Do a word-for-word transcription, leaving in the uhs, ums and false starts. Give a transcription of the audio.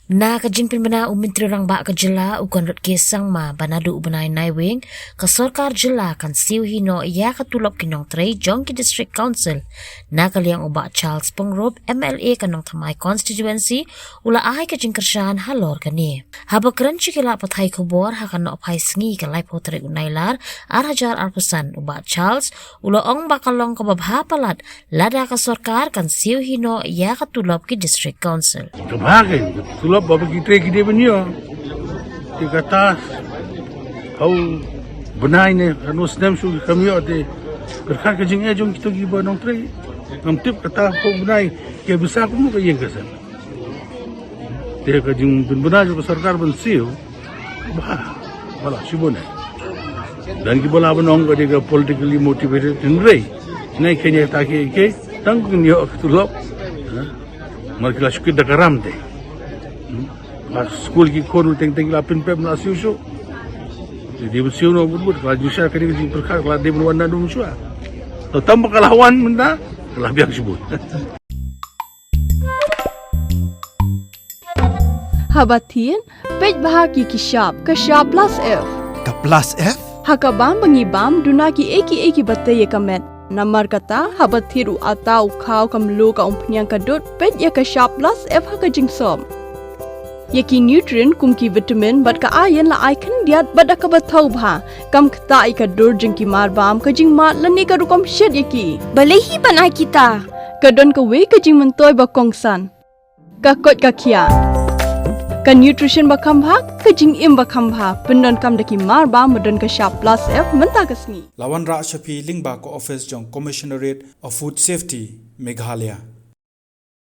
Na ka jingpynbna u Myntri Rangbah ka jylla u Conrad K Sangma ba naduh u bnai Naiwieng ka sorkar jylla kan siew hi noh ïa ka tulop ki nongtrei jong ki District Council. Na ka liang u Bah Charles Pyngrope, M L A ka Nongthymmai Constituency, u la ai ka jingkyrshan halor kane. Haba kren sha ki lad pathai khubor ha ka nohphai sngi ka laiphew tarik u Nailar ar hajar arphew san, u Bah Charles u la ong ba ka long kaba bha palat lada ka sorkar kan siew hi noh ïa ka tulop ki District Council. Ka bha ka tulop ba ki trei ki dei ban ïoh. Te kata ha u bnai ne ha u snem shu kam ïoh te. Pyrkhat ka jingeh jong kito kiba nongtrei. Ngam tip kata ha u bnai ki bisa kumno ka ïeng ka sem. Te ka jingpynbna jong ka sorkar ban siew. Bha, ba la shibun eh. Dan kiba lah ban ong ka dei ka politically motivated, hynrei nai kane ta ki ki tang kin ïoh ka tulop. Ha? Mar ki la shu kit da ka ram te. Hmm? Ba skul ki khun teng teng la pynpep la siew shu. Te dei ban siew noh bun bun, ka la jingshisha kane ka jingpyrkhat, ka la dei ban wan naduh mynshuwa. Tang ba ka la wan mynta ka la biang shibun. Haba thied, peit bha ïa ki shap, ka shap plus F. Ka plus F? Ha ka bam ba ngi bam, duna kiei kiei kiba tei ïa ka met. Namar kata, haba thied u atta, u khaw, ka mluh, ka umphniang, ka dud, peit ïa ka shap plus F ha ka jingsop. Ïa ki nutrient kum ki vitamin bad ka iron la ai khyndiat bad da kaba thaw bha. Kam ktah ïa ka dur jong ki marbam, ka jingmad lane ka rukom shet ïa ki. Balei hi ban ai kita? Ka don kawei ka jingmyntoi ba kongsan. Ka koit ka khiah. Ka nutrition ba kham bha, ka jingim ba kham bha. Pyndonkam da ki marbam ba don ka shap plus F mynta ka sngi. La wanrah sha phi lyngba ka office jong Commissionerate of Food Safety, Meghalaya.